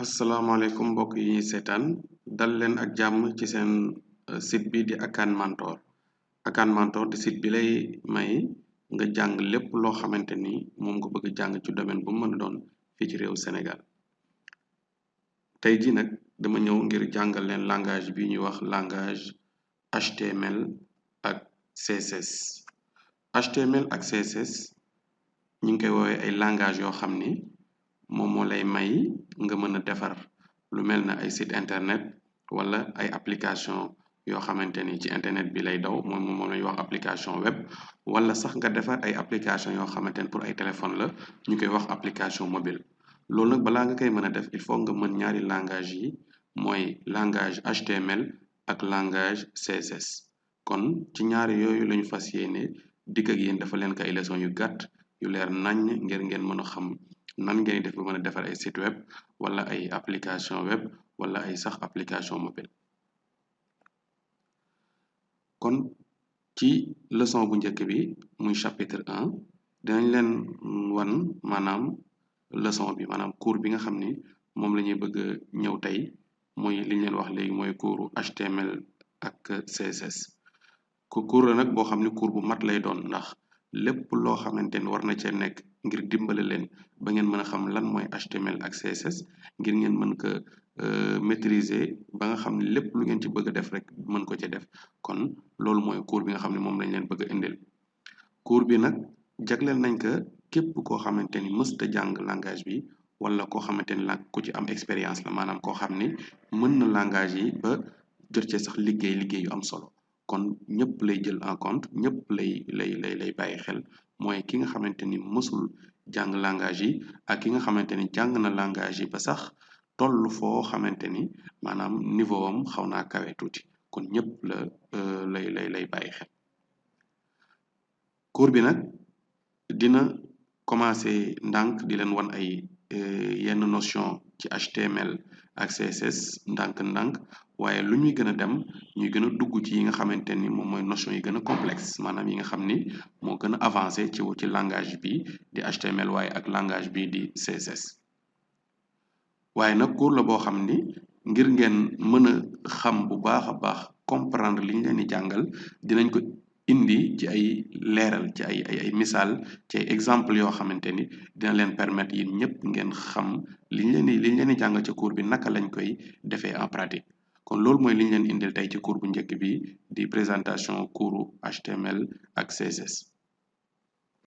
asalaamaaleykum mbokk yi ñuy seetaan dal leen ak jàmm ci seen site bi di Akan Mentor Akan Mentor di site bi lay may nga jàng lépp loo xamante ni moom nga bëgg jàng ci domaine bu mën a doon fii ci réew Sénégal tey ji nag dama ñëw ngir jàngal leen langage bi ñuy wax langage HTML ak CSS HTML ak CSS ñu ngi koy woowee ay langage yoo xam ni moom moo lay may nga mën a defar lu mel na ay site internet wala ay application yoo xamante ni ci internet bi lay daw moom lañuy wax application web wala sax nga defar ay application yoo xamante ni pour ay téléphone la ñu koy wax application mobile loolu nag balaa nga koy mën a def il faut nga mën ñaari langage yi mooy langage HTML ak langage CSS kon ci ñaari yooyu lañu fas yéene dikk ak yéen dafa leen ko ay leçon yu gàtt yu leer naññ ngir ngeen mën a xam nan ngeen def ba mën a defar ay site web wala ay application web wala ay sax application mobile kon ci leçon bu njëkk bi muy chapitre 1 dinañ leen wan maanaam leçon bi maanaam cours bi nga xam ni moom la ñuy bëgg ñëw tey muy li ñu leen wax léegi mooy cours HTML ak CSS cours la nag boo xam ni cours bu mat lay doon ndax lépp loo xamante ni war na cee nekk ngir dimbale leen ba ngeen mën a xam lan mooy HTML ak CSS ngir ngeen mën ko maîtriser ba nga xam ne lépp lu ngeen ci bëgg a def rek mën ko ci def kon loolu mooy cours bi nga xam ne moom lañ leen bëgg a indil cours bi nag jagleel nañ ko képp koo xamante ni mësta jàng langage bi wala koo xamante ni ku ci am expérience la maanaam koo xam ni mën na langage yi ba jot cee sax liggéey yu am solo kon ñëpp lay jël en compte ñëpp lay bàyyi xel mooy ki nga xamante ni mësul jàng langage yi ak ki nga xamante ni jàng na langage yi ba sax toll foo xamante ni maanaam niveau am xaw naa kawe tuuti kon ñëpp lay bàyyi xel cours bi nag dina commencer ndànk di leen wan ay yenn notion ci HTML ak CSS ndànk waaye lu ñuy gën a dem ñuy gën a dugg ci yi nga xamante ni moom mooy notion yi gën a complexe maanaam yi nga xam ni moo gën a avancé ci langage bi di HTML waaye ak langage bi di CSS waaye nag cours la boo xam ni ngir ngeen mën a xam bu baax a baax comprendre li ñu leen di jàngal dinañ ko indi ci ay leeral ci ay misaal ci ay exemple yoo xamante ni dina leen permettre yéen ñëpp ngeen xam li ñu leen di jàngal ci cours bi naka lañ koy defee en pratique kon loolu mooy li ñu leen indil tey ci cours bu njëkk bi di présentation cours HTML ak CSS